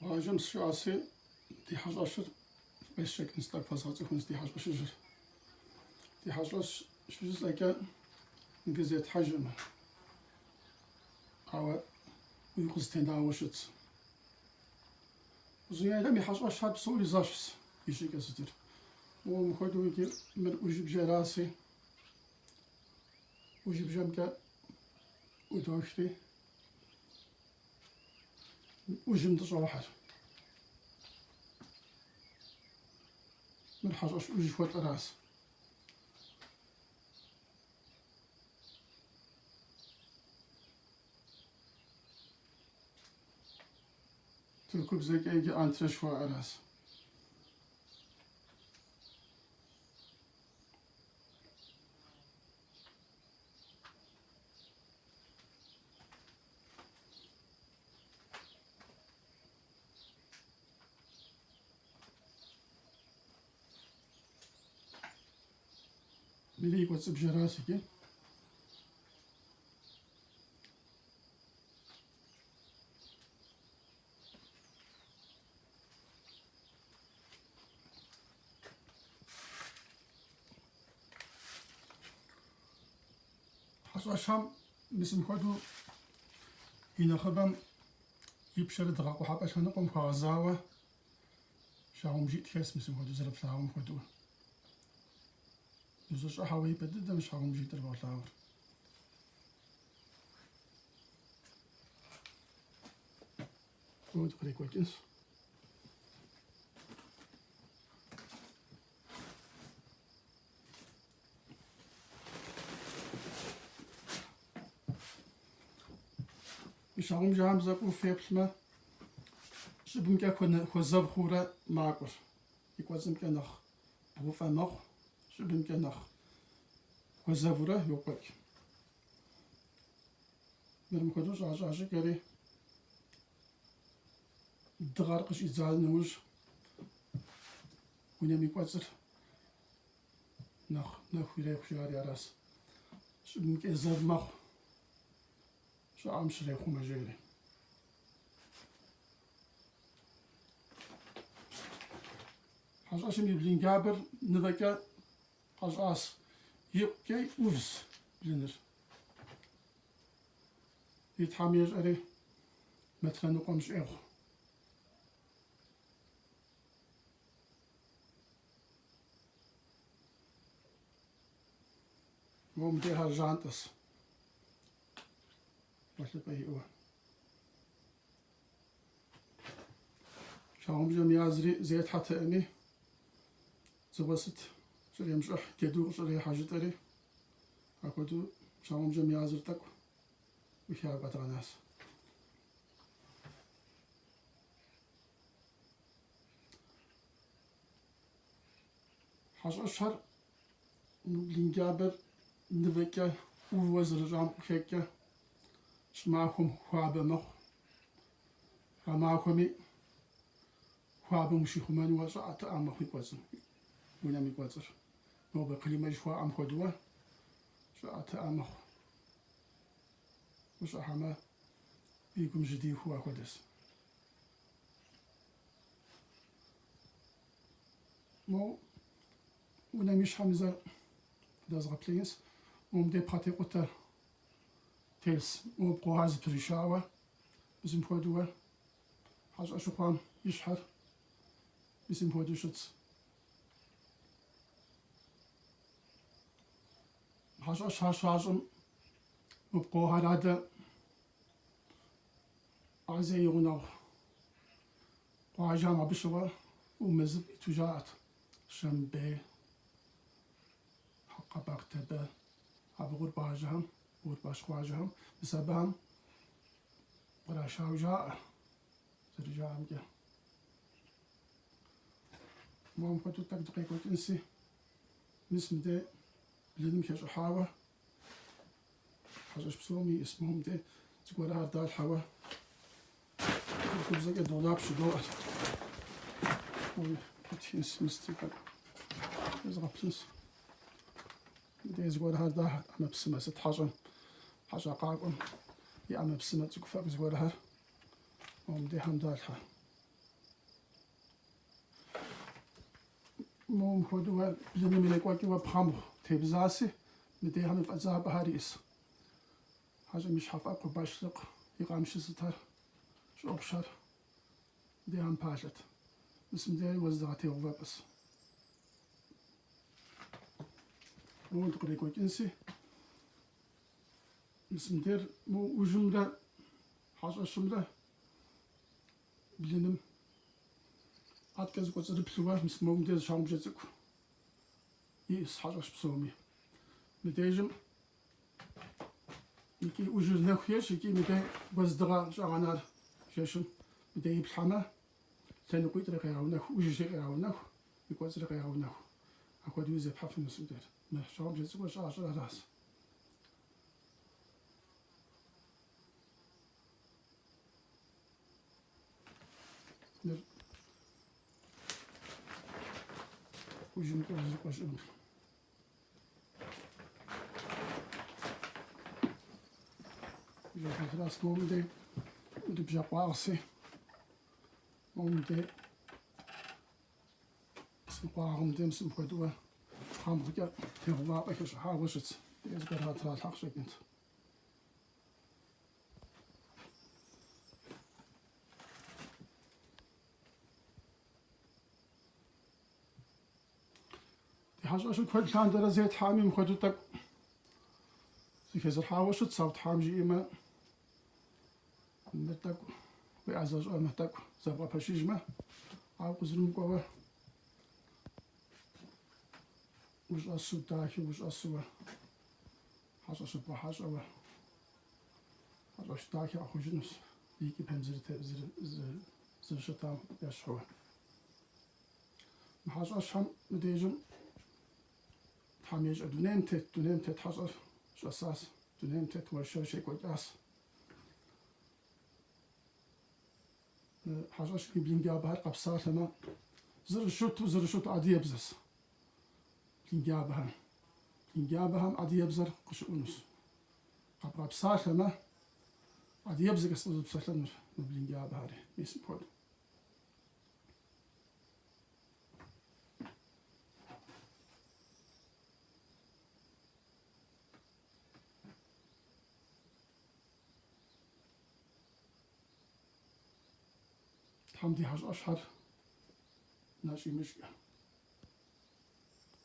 Къуажэм сыщыӏаси, ди хьэщӏэщыр къесшэкӏынс, тӏэкӏу фэзгъэцӏыхунс ди хьэщӏэщыжьыр. Ди хьэщӏэщ щыжысӏэкӏэ мыбы зетхьэжыркъым, ауэ уигу къызэтенауэ щытщ. Узуняйлэм и хьэщӏэщхэр псори зэщхьщ и щӏыкӏэ сытыр. Моуэ мыхуэдэу иджы мыр ӏужыбжэраси, ӏужыбжэмкӏэ ӏудохри, ӏужым дыщӏохьэр. Мыр хьэщӏэщ ӏуж жыхуэтӏэращ. Тыркубзэкӏэ иджы антре жыхуаӏэращ. Мыри и кӏуэцӏыбжэращ иджы. Хьэщӏэщхэм мис мыхуэдэу и нэхъыбэм ипщэрэ дыгъэкъухьэпӏэ лъэныкъуэм хуэгъэзауэ щхьэгъубжитӏ хэс мис мыхуэдэу зэрыфлъагъум хуэдэу. Узыщӏыхьэуэ ипэ дыдэм щхьэгъубжитӏыр болъагъур. Куэд кърекӏуэкӏынщ. Мы щхьэгъубжэхэм зэкӏуу феплъмэ, щӏыбымкӏэ хуэзэв хъуурэ макӏуэр. И кӏуэцӏымкӏэ нэхъ бгъуфӏэ мэхъу, щӏыбымкӏэ нэхъ хуэзэвурэ йокӏуэкӏ. Мыр мыхуэдэу щӏащӏа щӏыкӏэри дыгъэр къыщӏидза нэужь унэм и кӏуэцӏыр нэхъ нэху ирехъу жари аращ. Щӏыбымкӏэ зэв мэхъу, щӏыӏэм щрехъумэ жери. Хьэщӏэщым и блынджабэр нывэкӏэ къэщӏащ, икъукӏэ ӏувщ блыныр. И Тхьэм ещӏэри метрэ ныкъуэм щӏегъу. Моуэ мыдейхэр жьантӏэщ. Гъуэлъыпӏэ иӏэу. Щхьэгъубжэм язри зетхьэтэӏыми, дзыгъуэ сыт щӏремыщӏыхь, джэду къыщӏрехьэ жытӏэри, апхуэдэу щхьэгъубжэм языр тӏэкӏу ӏухауэ къэдгъэнащ. Хьэщӏэщхэр блынджабэр нывэкӏэ ӏувуэ зэрыщӏам къыхэкӏкӏэ щӏымахуэм хуабэ мэхъу. Гъэмахуэми хуабэм ущихъумэнуэ щӏыӏэтыӏэ мэхъу и кӏуэцӏым, унэм и кӏуэцӏыр. Нобэ климэ жыхуаӏэм хуэдэуэ щӏыӏэтыӏэ мэхъу. Ущӏыхьэмэ, уи гум жьы дихуу ахуэдэщ. Мо унэм и щхьэм зэ дэзгъэплъеинщ. Мо мыдей пхъэтекъутэ телъщ. Мо пкъохэр зэпрышауэ, мис мыпхуэдэуэ хьэщӏэщу хъуам и щхьэр мис мыпхуэдэу щытщ. Хьэщӏэщхэр щащӏым мы пкъохэр адэ Азей и гъунэгъу къуажэм абы щыгъуэ мэзыфӏ иту жаӏэт. Щэмбей, Къэбакътэбэ, абы гъур къуажэхэм, Гъурбаш къуажэхэм, мис абыхэм кърашауэ жаӏэ, зэрыжаӏэмкӏэ. Моуэ мыпхуэдэу тӏэкӏу дыкъекӏуэкӏынси, мис мыдей блыным хещӏыхьауэ Хьэщӏэщ псоми иӏэщ моуэ мыдей зыгуэрхэр далъхьэуэ тыркубзэкӏэ долап жыдоӏэр. Ой, ӏутхынщ, мыстри тӏэкӏу езгъэплъынщ. Мыдей зыгуэрхэр дахьэт ӏэмэпсымэ сыт хьэщӏэм, хьэщӏэ къакӏуэм и ӏэмэпсымэ цӏыкӏу фэкӏу зыгуэрхэр моуэ мыдейхэм далъхьэ. Моуэ мыпхуэдэу блыным ирекӏуэкӏыуэ пхъэмбгъу тебзаси, мыдейхэми фӏэдзапӏэхэр иӏэс. Хьэщӏэм и щхьэфӏэкъу, бащлъыкъ, и къамышы сытхэр, щӏопщэр мыдейхэм палъэт. Мис мыдейр уэздыгъэ теувэпӏэс. Моуэ дыкърекӏуэкӏынси, мис мыдейр мо ӏужымрэ хьэщӏэщымрэ блыным аткӏэ зыкӏуэцӏрыплъыуэ, мис моуэ мыдей зы щхьэгъубжэ цӏыкӏу иӏэс хьэщӏэщ псоми. Мыдежым икӏи ӏужыр нэху ещӏ, икӏи мыдей уэздыгъэ щӏэгъэнар жэщым мыдей иплъхьэмэ, лъэныкъуитӏри къегъэунэху, ӏужри къегъэунэху, и кӏуэцӏри къегъэунэху. Апхуэдэуи зепхьэфынущ мыдейр. Мы щхьэгъубжэ цӏыкӏур щӏащӏыр аращ. Мыр ӏужымкӏэ узэрыкӏуэщӏынур. Жэхуэтрас моуэ мыдей мыдэ бжэкъуагъси, моуэ мыдей мы къуагъым мыдей мис мыпхуэдэуэ пхъэмбгъукӏэ тегъэувапӏэ хэщӏыхьауэ щытщ. Мыдей зыгуэрхэр тралъхьэ къыщӏэкӏынт. Ди хьэщӏэщыр куэд лъандэрэ зетхьами, мыпхуэдэу тӏэкӏу зэхэзэрыхьауэ щытщ, ауэ Тхьэм жиӏэмэ, мыр тӏэкӏу уеӏэзэщӏэмэ, тӏэкӏу зэбгъэпэщыжмэ, ауэ къызэрымыкӏуэуэ ущӏэсу, дахэу ущӏэсуэ, хьэщӏэ щыбгъэхьэщӏэуэ, хьэщӏэщ дахэ къэхъужынущ ипэм зэрыщытам ещхьуэ. Мы хьэщӏэщхэм мыдежым Тхьэм ещӏэ, дунейм тет, дунейм тет хьэщӏэр щӏэсащ, дунейм тет уэршэр щекӏуэкӏащ. Мы хьэщӏэщым и блынджабэхэр къэпсалъэмэ, зэрыщыту, зэрыщыту адыгэбзэщ блынджабэхэм. Блынджабэхэм адыгэбзэр къыщыӏунущ. Къэбгъэпсалъэмэ, адыгэбзэкӏэ къызэпсэлъэнур мы блынджабэхэри, мис мыпхуэдэу. Тхьэм ди хьэщӏэщхэр нэщӏ имыщӏкӏэ.